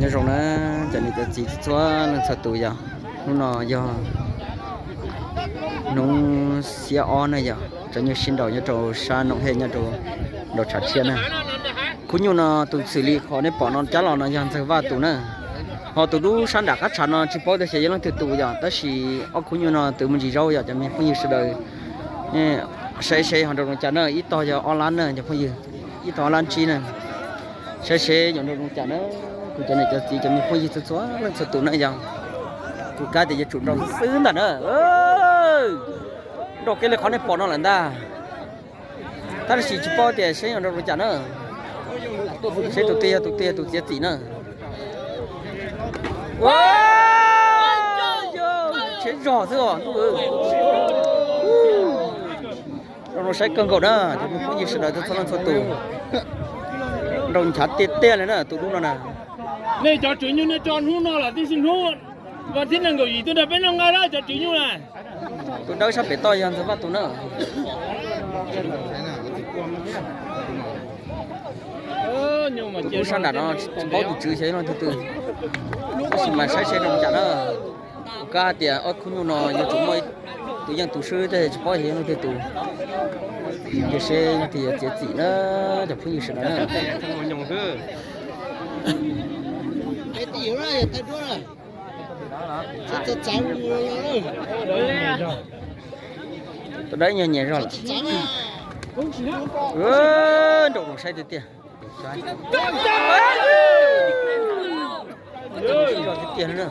Nyob zoo na, cov niam cov txiv txhua leej txhua tus yog, hnub no yog hnub xiab ob na yog, cov nyuag sib nraus nyob rau sab Noom Hej nyob rau nraum tshav tshiab na. Khub nyuj no tus xws li qhov nej pom no cab los no yog Ntxawg Vaj tus na. Ho tus dub sab nram qab tshav no tsis paub tias xyov yog leej twg tus yog, tab sis ob khub nyuj no twv me ntsis zaub yog cov me phooj ywg sawv daws saib seb ho nrau zoo cas na, ib tog yog ob lab na cov phooj ywg, ib tog ob lab tsib na. Saib seb yuav nrau zoo cas na, kuv cov niam cov txiv cov me phooj ywg txhua txhua leej txhua tus na yog, kuv kav tias yuav tsum nrau xwb ntag na. Nrau kiag li qhov nej pom no lawm ntag. Tab sis tsis paub tias seb yuav nrau zoo cas na. Seb tus twg yog tus twg yog tus txiav txim na. Ua, tsheb zog xwb os ntuj. Nrau zoo saib kawg nkaus na, cov phooj ywg sawv daws txhua leej txhua tus. Nrau nchav tiag tiag li na tus dub no na. Nej cov tswv nyuj nej tso hnub no los tib si hnub vas thib nees nkaum yim tuaj nrog peb noj nqaij na cov tswv nyuj na. Tus dawb sab pem toj yog Ntxawg Vaj tus na. Tus dub sab nram no tsis paub tus tswv xyov yog leej twg, tab sis mas saib seb zoo cas na. Kuv kav hais tias ob khub nyuj no yuav tsum muaj tus yeej tus swb tej, tsis paub xyov yog leej twg tus. Ces seb leej twg yuav txiav txim na, cov phooj ywg sawv daws na. Tus dawb nyias nyias zog lawm. Nrau zoo saib tiag tiag. Zog tiag tiag na.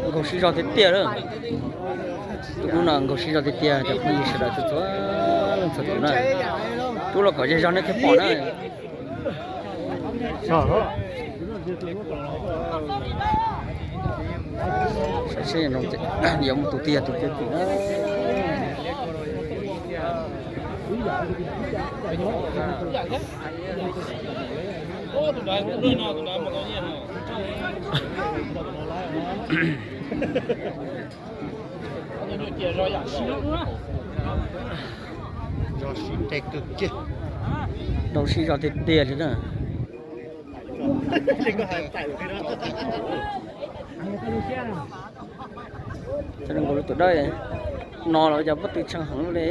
Nkaus siv zog tiag tiag lawm. Tus dub no nkaus siv zog tiag tiag cov phooj ywg sawv daws txhua leej txhua tus na. Rub los kom ze zog nej thiaj pom na. Saib seb yuav mus tus twg yog tus txiav txim na. Nrau siv zog tiag tiag li na. Cov neeg nkaus lub tuam dawb no los cov pob tw tshee heev li.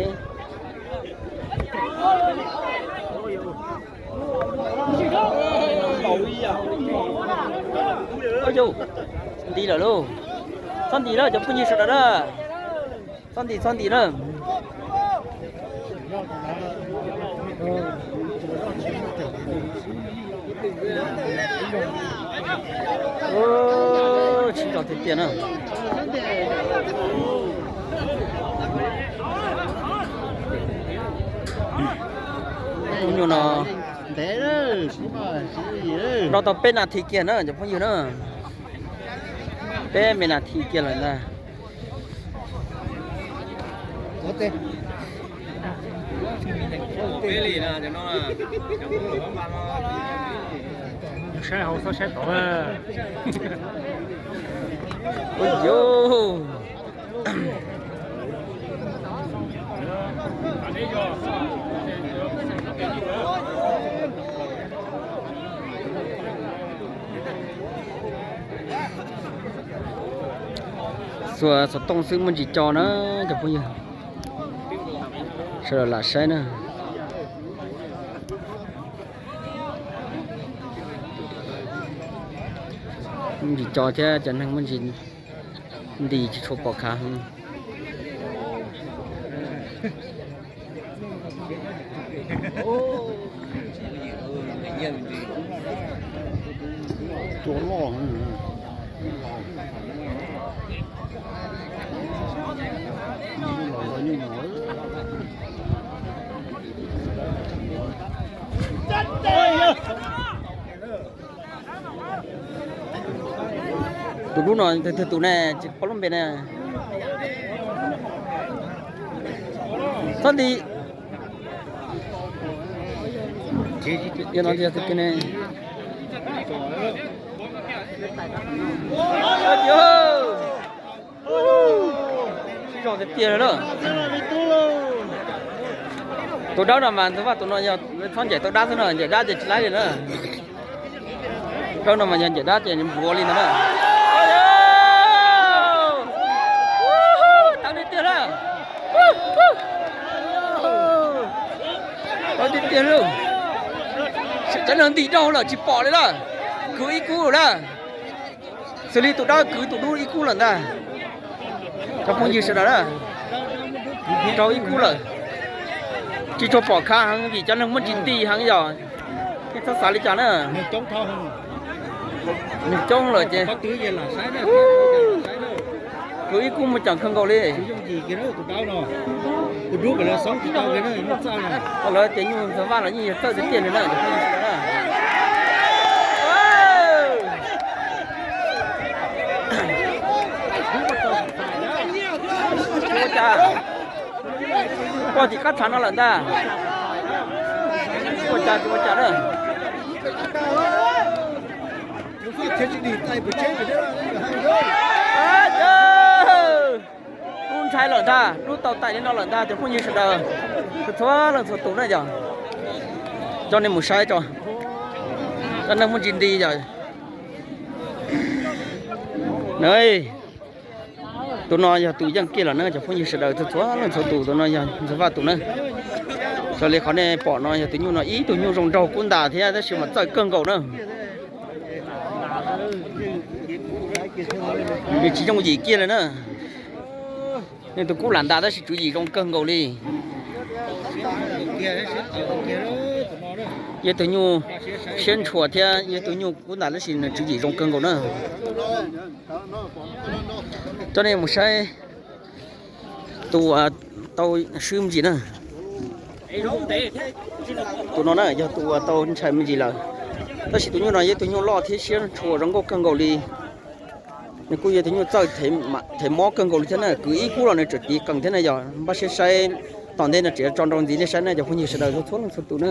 Nti lawm lauj. Txhob nti lawm cov phooj ywg sawv daws na. Txhob nti txhob nti na. Siv zog tiag tiag na. Khub nyuj no nrau tau peb nas this kiag na cov phooj ywg na. Peb me nas this kiag lawm ntag. Saib hauv txhob saib tod. Ua ciav xuas xov tooj xwb muaj ntsis co na cov phooj ywg. Sawv daws lam saib na. Muaj ntsis co thiab cov neeg muaj ntsis nti tsis tshua pom khav heev. Tus dub no tus twg tus ne tsis paub lub npe ne. Txhob nti. Yog no yog tus twg ne. Ua ciav. Zoo tiag tiag li na. Tus dawb no mas ntxhua vaj tus no yog txhob ncaim tau dab xwb no, ncaim dab ces tsis laib li na. Dawb no mas yog ncaim dab ces nws npuav li ntawd na. Tawv tiag tiag na. Tawv tiag tiag li. Cov neeg ntim rau lawm tsis pom li lawm. Kwv ib kub lawm na. Xws li tus dawb kwv tus dub ib kub lawm ntag. Cov phooj ywg sawv daws na, rau ib kub lawm. Tsis tshua pom khav heev vim cov neeg muaj ntsis nti heev yog, nej txhob xav li cas na. Neeg coob lawm ces kwv ib kub muaj ceem kawg nkaus li. Lawv tias nyuj ntxhua vaj los yeej yog txawj tiag tiag li na. Ua cas, ua tim qab tshav no lawm ntag. Ua cas tsis ua cas na. Lub ntshai lawm ntag, lub tau tais li no lawm ntag cov phooj ywg sawv daws, txhua leej txhua tus na yog. Coj nej mus saib tso, cov neeg muaj ntsis nti yog. Tus no yog tus yeej kiag lawm na cov phooj ywg sawv daws, txhua leej txhua tus. Tus no yog ntxhua vaj tus na. Raws li qhov nej pom no yog tus nyuj no ib tug nyuj zoo nraug kub ntas thiab tab sis mas txawj kawg nkaus na. Nws tsis yooj yim kiag li na. Nws tus kub lam ntas tab sis tswv yim zoo kawg nkaus li. Yog tus nyuj siab ntshua thiab yog tus nyuj kub ntas tab sis nws tswv yim zoo kawg nkaus na. Coj nej mus saib tus uas tau swb me ntsis na. Tus no na yog tus uas tau ntshai me ntsis lawm. Tab sis tus nyuj no yog tus nyuj loj thiab siab ntshua zoo nkauj kawg nkaus li. Nws kuj yog tus nyuj txawj thev mob kawg nkaus li thiab na, kwv ib kub los nws tseem tiv qees thiab na yog. Npaj siab saib tom ntej no tseem tso nrau ntxiv nej saib na cov phooj ywg sawv daws txhua leej txhua tus na.